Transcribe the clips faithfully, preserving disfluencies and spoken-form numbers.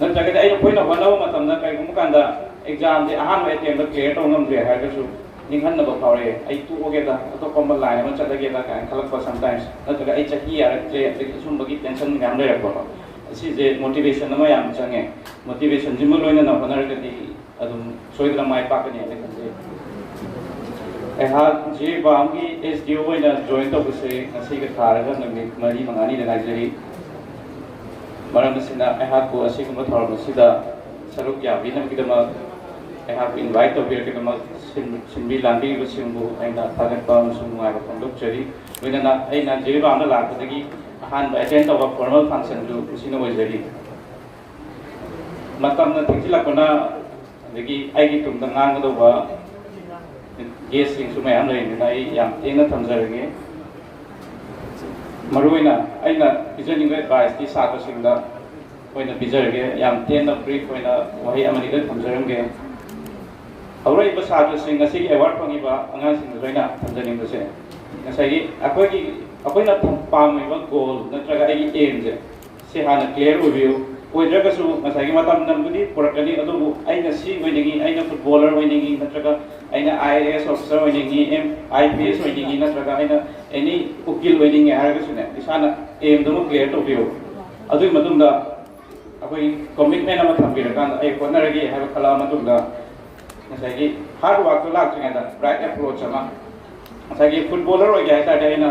ꯅꯠꯇ꯭ꯔꯒꯗꯤ ꯑꯩꯅ ꯑꯩꯈꯣꯏꯅ ꯍꯣꯠꯅꯕ ꯃꯇꯝꯗ ꯀꯔꯤꯒꯨꯝꯕ ꯀꯥꯟꯗ ꯑꯦꯛꯖꯥꯝꯁꯦ ꯑꯍꯥꯟꯕ ꯑꯦꯇꯦꯝꯗ ꯀ꯭ꯂꯤꯌꯥꯔ ꯇꯧꯕ ꯉꯝꯗ꯭ꯔꯦ ꯍꯥꯏꯔꯒꯁꯨ ꯅꯤꯡꯍꯟꯅꯕ ꯐꯥꯎꯔꯛꯑꯦ꯫ ꯑꯩ ꯇꯣꯛꯑꯒꯦꯗ, ꯑꯇꯣꯞꯄ ꯑꯃ ꯂꯥꯏꯟ ꯑꯃ ꯆꯠꯂꯒꯦꯗ ꯀꯥꯏꯅ ꯈꯜꯂꯛꯄ ꯁꯝꯇꯥꯏꯝꯁ, ꯅꯠꯇ꯭ꯔꯒ ꯑꯩ ꯆꯍꯤ ꯌꯥꯔꯛꯇ꯭ꯔꯦ, ꯑꯗꯒꯤ ꯑꯁꯨꯝꯕꯒꯤ ꯇꯦꯟꯁꯟ ꯃꯌꯥꯝ ꯂꯩꯔꯛꯄꯀꯣ꯫ ꯑꯁꯤꯁꯦ ꯃꯣꯇꯤꯚꯦꯁꯟ ꯑꯃ ꯌꯥꯝ ꯆꯪꯉꯦ꯫ ꯃꯣꯇꯤꯚꯦꯁꯟꯁꯤꯃ ꯂꯣꯏꯅꯅ ꯍꯣꯠꯅꯔꯒꯗꯤ ꯑꯗꯨꯝ ꯁꯣꯏꯗꯅ ꯃꯥꯏ ꯄꯥꯛꯀꯅꯤ ꯍꯥꯏꯅ ꯈꯟꯖꯩ꯫ ꯑꯩꯍꯥꯛ ꯖꯤꯔꯤꯕꯥꯝꯒꯤ ꯑꯦꯁ ꯗꯤ ꯑꯣ ꯑꯣꯏꯅ ꯖꯣꯏꯟ ꯇꯧꯕꯁꯦ ꯉꯁꯤꯒ ꯊꯥꯔꯒ ꯅꯨꯃꯤꯠ ꯃꯔꯤ ꯃꯉꯥꯅꯤꯗ ꯉꯥꯏꯖꯔꯤ꯫ ꯃꯔꯝ ꯑꯁꯤꯅ ꯑꯩꯍꯥꯛꯄꯨ ꯑꯁꯤꯒꯨꯝꯕ ꯊꯧꯔꯝ ꯑꯁꯤꯗ ꯁꯔꯨꯛ ꯌꯥꯕꯤꯅꯕꯒꯤꯗꯃꯛ ꯑꯩꯍꯥꯛꯄꯨ ꯏꯟꯚꯥꯏꯠ ꯇꯧꯕꯤꯔꯛꯀꯗꯃꯛ ꯁꯤꯟ-, ꯁꯤꯟꯕꯤ ꯂꯥꯡꯕꯤꯔꯤꯕꯁꯤꯡꯕꯨ ꯑꯩꯅ ꯊꯥꯒꯠꯄ ꯑꯃꯁꯨꯡ ꯅꯨꯡꯉꯥꯏꯕ ꯐꯣꯡꯗꯣꯛꯆꯔꯤ꯫ ꯂꯣꯏꯅꯅ ꯑꯩꯅ ꯖꯤꯔꯤꯕꯥꯝꯗ ꯂꯥꯛꯄꯗꯒꯤ ꯑꯍꯥꯟꯕ ꯑꯦꯇꯦꯟ ꯇꯧꯕ ꯐꯣꯔꯃꯦꯜ ꯐꯪꯁꯟꯗꯨ ꯃꯁꯤꯅ ꯑꯣꯏꯖꯔꯤ꯫ ꯃꯇꯝꯅ ꯊꯦꯡꯖꯤꯜꯂꯛꯄꯅ ꯑꯗꯒꯤ ꯑꯩꯒꯤ ꯇꯨꯡꯗ ꯉꯥꯡꯒꯗꯧꯕ ꯒꯦꯁꯁꯤꯡꯁꯨ ꯃꯌꯥꯝ ꯂꯩꯔꯤꯕꯅꯤꯅ ꯑꯩ ꯌꯥꯝ ꯇꯦꯟꯅ ꯊꯝꯖꯔꯒꯦ꯫ ꯃꯔꯨꯑꯣꯏꯅ ꯑꯩꯅ ꯄꯤꯖꯅꯤꯡꯕ ꯑꯦꯗꯚꯥꯏꯁꯇꯤ ꯁꯥꯇ꯭ꯔꯁꯤꯡꯗ ꯑꯣꯏꯅ ꯄꯤꯖꯔꯒꯦ꯫ ꯌꯥꯝ ꯇꯦꯟꯅ ꯕ꯭ꯔꯤꯐ ꯑꯣꯏꯅ ꯋꯥꯍꯩ ꯑꯃꯅꯤꯗ ꯊꯝꯖꯔꯝꯒꯦ꯫ ꯍꯧꯔꯛꯏꯕ ꯁꯥꯇ꯭ꯔꯁꯤꯡ, ꯉꯁꯤꯒꯤ ꯑꯦꯋꯥꯔꯗ ꯐꯪꯉꯤꯕ ꯑꯉꯥꯡꯁꯤꯡꯗꯁꯨ ꯑꯩꯅ ꯊꯝꯖꯅꯤꯡꯕꯁꯦ, ꯉꯁꯥꯏꯒꯤ ꯑꯩꯈꯣꯏꯒꯤ, ꯑꯩꯈꯣꯏꯅ ꯄꯥꯝꯃꯤꯕ ꯒꯣꯜ ꯅꯠꯇ꯭ꯔꯒ ꯑꯩꯒꯤ ꯑꯦꯝꯁꯦ, ꯁꯤ ꯍꯥꯟꯅ ꯀ꯭ꯂꯤꯌꯥꯔ ꯑꯣꯏꯕꯤꯌꯨ꯫ ꯑꯣꯏꯗ꯭ꯔꯒꯁꯨ ꯉꯁꯥꯏꯒꯤ ꯃꯇꯝ ꯅꯪꯕꯨꯗꯤ ꯄꯨꯔꯛꯀꯅꯤ, ꯑꯗꯨꯕꯨ ꯑꯩꯅ ꯁꯤ ꯑꯣꯏꯅꯤꯡꯉꯤ, ꯑꯩꯅ ꯐꯨꯠꯕꯣꯂꯔ ꯑꯣꯏꯅꯤꯡꯉꯤ, ꯅꯠꯇ꯭ꯔꯒ ꯑꯩꯅ I A S officer ꯑꯣꯏꯅꯤꯡꯉꯤ, M, I P S ꯑꯣꯏꯅꯤꯡꯉꯤ, ꯅꯠꯇ꯭ꯔꯒ ꯑꯩꯅ ꯑꯦꯅꯤ ꯎꯀꯤꯜ ꯑꯣꯏꯅꯤꯡꯉꯤ ꯍꯥꯏꯔꯒꯁꯨꯅꯦ, ꯏꯁꯥꯅ ꯑꯦꯝꯗꯨꯃ ꯀ꯭ꯂꯤꯌꯥꯔ ꯇꯧꯕꯤꯌꯨ꯫ ꯑꯗꯨꯒꯤ ꯃꯇꯨꯡꯗ ꯑꯩꯈꯣꯏ ꯀꯣꯃꯤꯠꯃꯦꯟ ꯑꯃ ꯊꯝꯕꯤꯔꯀꯥꯟꯗ ꯑꯩ ꯍꯣꯠꯅꯔꯒꯦ ꯍꯥꯏꯕ ꯈꯜꯂꯛꯑ ꯃꯇꯨꯡꯗ, ꯉꯁꯥꯏꯒꯤ ꯍꯥꯔꯗ ꯋꯥꯔꯛꯇꯣ ꯂꯥꯛꯇ꯭ꯔꯤꯉꯩꯗ ꯕ꯭ꯔꯥꯏꯠ ꯑꯦꯄ꯭ꯔꯣꯆ ꯑꯃ, ꯉꯁꯥꯏꯒꯤ ꯐꯨꯠꯕꯣꯂꯔ ꯑꯣꯏꯒꯦ ꯍꯥꯏ ꯇꯥꯔꯗꯤ ꯑꯩꯅ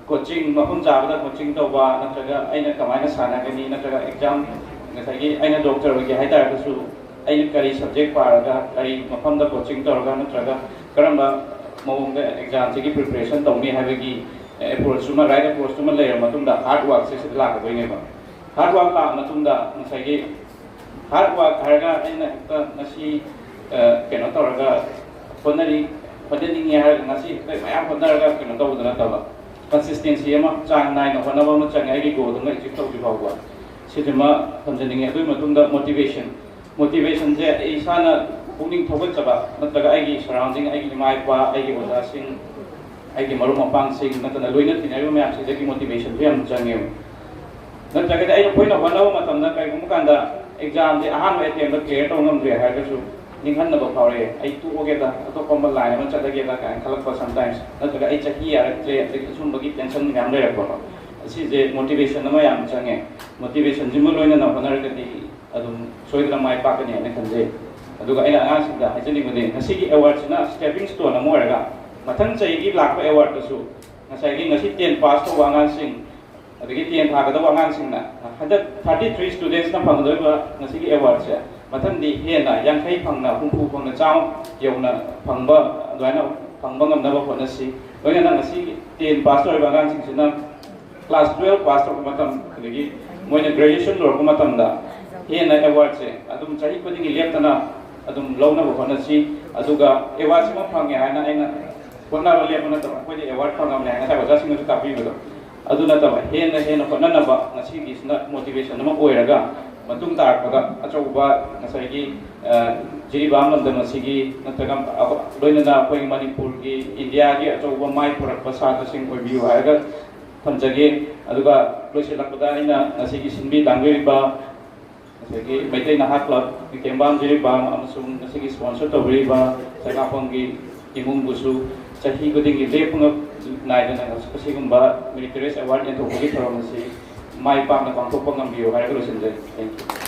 ꯀꯣꯆꯤꯡ ꯃꯐꯝ ꯆꯥꯕꯗ ꯀꯣꯆꯤꯡ ꯇꯧꯕ, ꯅꯠꯇ꯭ꯔꯒ ꯑꯩꯅ ꯀꯃꯥꯏꯅ ꯁꯥꯟꯅꯒꯅꯤ, ꯅꯠꯇ꯭ꯔꯒ ꯑꯦꯛꯖꯥꯝ, ꯉꯁꯥꯏꯒꯤ ꯑꯩꯅ ꯗꯣꯛꯇꯔ ꯑꯣꯏꯒꯦ ꯍꯥꯏ ꯇꯥꯔꯒꯁꯨ ꯑꯩꯅ ꯀꯔꯤ ꯁꯕꯖꯦꯛ ꯄꯥꯔꯒ, ꯀꯔꯤ ꯃꯐꯝꯗ ꯀꯣꯆꯤꯡ ꯇꯧꯔꯒ, ꯅꯠꯇ꯭ꯔꯒ ꯀꯔꯝꯕ ꯃꯑꯣꯡꯗ ꯑꯦꯛꯖꯥꯝꯁꯤꯒꯤ ꯄ꯭ꯔꯤꯄꯦꯔꯦꯁꯟ ꯇꯧꯅꯤ ꯍꯥꯏꯕꯒꯤ ꯑꯦꯄ꯭ꯔꯣꯆꯇꯨꯃ, ꯔꯥꯏꯠ ꯑꯦꯄ꯭ꯔꯣꯆꯇꯨꯃ ꯂꯩꯔꯕ ꯃꯇꯨꯡꯗ ꯍꯥꯔꯗ ꯋꯥꯔꯛꯁꯦ ꯁꯤꯗ ꯂꯥꯛꯀꯗꯣꯏꯅꯦꯕ꯫ ꯍꯥꯔꯗ ꯋꯥꯔꯛ ꯂꯥꯛꯑ ꯃꯇꯨꯡꯗ ꯉꯁꯥꯏꯒꯤ ꯍꯥꯔꯗ ꯋꯥꯔꯛ ꯍꯥꯏꯔꯒ ꯑꯩꯅ ꯍꯦꯛꯇ ꯉꯁꯤ, ꯑ, ꯀꯩꯅꯣ ꯇꯧꯔꯒ ꯍꯣꯠꯅꯔꯤ, ꯍꯣꯠꯅꯅꯤꯡꯉꯦ ꯍꯥꯏꯔꯒ ꯉꯁꯤ ꯍꯦꯛꯇ ꯃꯌꯥꯝ ꯍꯣꯠꯅꯔꯒ ꯀꯩꯅꯣ ꯇꯧꯕꯗꯣ ꯅꯠꯇꯕ, ꯀꯟꯁꯤꯁꯇꯦꯟꯁꯤ ꯑꯃ, ꯆꯥꯡ ꯅꯥꯏꯅ ꯍꯣꯠꯅꯕ ꯑꯃ ꯆꯪꯉꯦ ꯑꯩꯒꯤ ꯒꯣꯜꯗꯨꯃ ꯑꯦꯆꯤꯞ ꯇꯧꯗ꯭ꯔꯤ ꯐꯥꯎꯕ꯫ ꯁꯤꯁꯤꯃ ꯊꯝꯖꯅꯤꯡꯉꯤ꯫ ꯑꯗꯨꯒꯤ ꯃꯇꯨꯡꯗ ꯃꯣꯇꯤꯚꯦꯁꯟ, ꯃꯣꯇꯤꯚꯦꯁꯟꯁꯦ ꯑꯩ ꯏꯁꯥꯅ ꯄꯨꯛꯅꯤꯡ ꯊꯧꯒꯠꯆꯕ ꯅꯠꯇ꯭ꯔꯒ ꯑꯩꯒꯤ ꯁꯔꯥꯎꯟꯗꯤꯡ, ꯑꯩꯒꯤ ꯏꯃꯥ ꯏꯄꯥ, ꯑꯩꯒꯤ ꯑꯣꯖꯥꯁꯤꯡ, ꯑꯩꯒꯤ ꯃꯔꯨꯞ ꯃꯄꯥꯡꯁꯤꯡ ꯅꯠꯇꯅ ꯂꯣꯏꯅ ꯇꯤꯟꯅꯔꯤꯕ ꯃꯌꯥꯝꯁꯤꯗꯒꯤ ꯃꯣꯇꯤꯚꯦꯁꯟꯁꯨ ꯌꯥꯝ ꯆꯪꯉꯦꯕ꯫ ꯅꯠꯇ꯭ꯔꯒꯗꯤ ꯑꯩ, ꯑꯩꯈꯣꯏꯅ ꯍꯣꯠꯅꯕ ꯃꯇꯝꯗ ꯀꯔꯤꯒꯨꯝꯕ ꯀꯥꯟꯗ ꯑꯦꯛꯖꯥꯝꯁꯦ ꯑꯍꯥꯟꯕ ꯑꯦꯇꯦꯝꯗ ꯀ꯭ꯂꯤꯌꯥꯔ ꯇꯧꯕ ꯉꯝꯗ꯭ꯔꯦ ꯍꯥꯏꯔꯒꯁꯨ, ꯅꯤꯡꯍꯟꯅꯕ ꯐꯥꯎꯔꯛꯑꯦ꯫ ꯑꯩ ꯇꯣꯛꯑꯒꯦꯗ, ꯑꯇꯣꯞꯄ ꯑꯃ ꯂꯥꯏꯟ ꯑꯃ ꯆꯠꯂꯒꯦꯗ ꯀꯥꯏꯅ ꯈꯜꯂꯛꯄ ꯁꯝꯇꯥꯏꯝꯁ, ꯅꯠꯇ꯭ꯔꯒ ꯑꯩ ꯆꯍꯤ ꯌꯥꯔꯛꯇ꯭ꯔꯦ, ꯑꯗꯒꯤ ꯑꯁꯨꯝꯕꯒꯤ ꯇꯦꯟꯁꯟ ꯃꯌꯥꯝ ꯂꯩꯔꯛꯄꯀꯣ꯫ ꯑꯁꯤꯁꯦ ꯃꯣꯇꯤꯚꯦꯁꯟ ꯑꯃ ꯌꯥꯝ ꯆꯪꯉꯦ꯫ ꯃꯣꯇꯤꯚꯦꯁꯟꯁꯤꯃ ꯂꯣꯏꯅꯅ ꯍꯣꯠꯅꯔꯒꯗꯤ ꯑꯗꯨꯝ ꯁꯣꯏꯗꯅ ꯃꯥꯏ ꯄꯥꯛꯀꯅꯤ ꯍꯥꯏꯅ ꯈꯟꯖꯩ꯫ ꯑꯗꯨꯒ ꯑꯩꯅ ꯑꯉꯥꯡꯁꯤꯡꯗ ꯍꯥꯏꯖꯅꯤꯡꯕꯗꯤ, ꯉꯁꯤꯒꯤ ꯑꯦꯋꯥꯔꯗꯁꯤꯅ ꯁ꯭ꯇꯦꯄꯤꯡ ꯁ꯭ꯇꯣꯟ ꯑꯃ ꯑꯣꯏꯔꯒ, ꯃꯊꯪ ꯆꯍꯤꯒꯤ ꯂꯥꯛꯄ ꯑꯦꯋꯥꯔꯗꯇꯁꯨ ꯉꯁꯥꯏꯒꯤ ꯉꯁꯤ ꯇꯦꯟ ꯄꯥꯁ ꯇꯧꯕ ꯑꯉꯥꯡꯁꯤꯡ, ꯑꯗꯒꯤ ꯇꯦꯟ ꯊꯥꯒꯗꯧꯕ ꯑꯉꯥꯡꯁꯤꯡꯅ, ꯍꯟꯗꯛ ꯊꯥꯔꯇꯤ ꯊ꯭ꯔꯤ ꯁ꯭ꯇꯨꯗꯦꯟꯁꯅ ꯐꯪꯒꯗꯧꯔꯤꯕ ꯉꯁꯤꯒꯤ ꯑꯦꯋꯥꯔꯗꯁꯦ, ꯃꯊꯪꯗꯤ ꯍꯦꯟꯅ ꯌꯥꯡꯈꯩ ꯐꯪꯅ, ꯍꯨꯝꯐꯨ ꯐꯪꯅ, ꯆꯥꯝꯃ ꯌꯧꯅ ꯐꯪꯕ, ꯑꯗꯨꯃꯥꯏꯅ ꯐꯪꯕ ꯉꯝꯅꯕ ꯍꯣꯠꯅꯁꯤ꯫ ꯂꯣꯏꯅꯅ ꯉꯁꯤ ꯇꯦꯟ ꯄꯥꯁ ꯇꯧꯔꯤꯕ ꯑꯉꯥꯡꯁꯤꯡꯁꯤꯅ ꯀ꯭ꯂꯥꯁ ꯇꯨꯋꯦꯜꯐ ꯄꯥꯁ ꯇꯧꯔꯛꯄ ꯃꯇꯝ, ꯑꯗꯒꯤ ꯃꯣꯏꯅ ꯒ꯭ꯔꯦꯖꯨꯑꯦꯁꯟ ꯂꯣꯏꯔꯛꯄ ꯃꯇꯝꯗ ꯍꯦꯟꯅ ꯑꯦꯋꯥꯔꯗꯁꯦ ꯑꯗꯨꯝ ꯆꯍꯤ ꯈꯨꯗꯤꯡꯒꯤ ꯂꯦꯞꯇꯅ ꯑꯗꯨꯝ ꯂꯧꯅꯕ ꯍꯣꯠꯅꯁꯤ꯫ ꯑꯗꯨꯒ ꯑꯦꯋꯥꯔꯗꯁꯤꯃ ꯐꯪꯉꯦ ꯍꯥꯏꯅ ꯑꯩꯅ ꯍꯣꯠꯅꯕ ꯂꯦꯞꯄ ꯅꯠꯇꯕ, ꯑꯩꯈꯣꯏꯗꯤ ꯑꯦꯋꯥꯔꯗ ꯐꯪꯉꯕꯅꯦ ꯍꯥꯏꯅ ꯉꯁꯥꯏ ꯑꯣꯖꯥꯁꯤꯡꯅꯁꯨ ꯇꯥꯛꯄꯤꯕꯗꯣ, ꯑꯗꯨ ꯅꯠꯇꯕ, ꯍꯦꯟꯅ ꯍꯦꯟꯅ ꯍꯣꯠꯅꯅꯕ ꯉꯁꯤꯒꯤꯁꯤꯅ ꯃꯣꯇꯤꯚꯦꯁꯟ ꯑꯃ ꯑꯣꯏꯔꯒ, ꯃꯇꯨꯡ ꯇꯥꯔꯛꯄꯗ ꯑꯆꯧꯕ ꯉꯁꯥꯏꯒꯤ, ꯑ, ꯖꯤꯔꯤꯕꯥꯝ ꯂꯝꯗꯝ ꯑꯁꯤꯒꯤ ꯅꯠꯇ꯭ꯔꯒ ꯑꯩꯈꯣꯏ, ꯂꯣꯏꯅꯅ ꯑꯩꯈꯣꯏ ꯃꯅꯤꯄꯨꯔꯒꯤ, ꯏꯟꯗꯤꯌꯥꯒꯤ ꯑꯆꯧꯕ ꯃꯥꯏ ꯄꯨꯔꯛꯄ ꯁꯥꯇ꯭ꯔꯁꯤꯡ ꯑꯣꯏꯕꯤꯌꯨ ꯍꯥꯏꯔꯒ ꯊꯝꯖꯒꯦ꯫ ꯑꯗꯨꯒ ꯂꯣꯏꯁꯤꯜꯂꯛꯄꯗ ꯑꯩꯅ ꯉꯁꯤꯒꯤ ꯁꯤꯟꯕꯤ ꯂꯥꯡꯕꯤꯔꯤꯕ ꯉꯁꯥꯏꯒꯤ ꯃꯩꯇꯩ ꯅꯍꯥ ꯀ꯭ꯂꯕ, ꯇꯦꯡꯕꯥꯝ ꯖꯤꯔꯤꯕꯥꯝ ꯑꯃꯁꯨꯡ ꯉꯁꯤꯒꯤ ꯁ꯭ꯄꯣꯟꯁꯔ ꯇꯧꯕꯤꯔꯤꯕ ꯆꯩꯉꯥꯛꯐꯝꯒꯤ ꯏꯃꯨꯡꯕꯨꯁꯨ ꯆꯍꯤ ꯈꯨꯗꯤꯡꯒꯤ ꯂꯦꯞꯄ ꯅꯥꯏꯗꯅ ꯑꯁꯤꯒꯨꯝꯕ ꯃꯦꯔꯤꯇꯣꯔꯤꯌꯁ ꯑꯦꯋꯥꯔꯗ ꯌꯦꯟꯊꯣꯛꯄꯒꯤ ꯊꯧꯔꯝ ꯑꯁꯤ ꯃꯥꯏ ꯄꯥꯛꯅ ꯄꯥꯡꯊꯣꯛꯄ ꯉꯝꯕꯤꯌꯨ ꯍꯥꯏꯔꯒ ꯂꯣꯏꯁꯤꯟꯖꯔꯤ꯫ Thank you꯫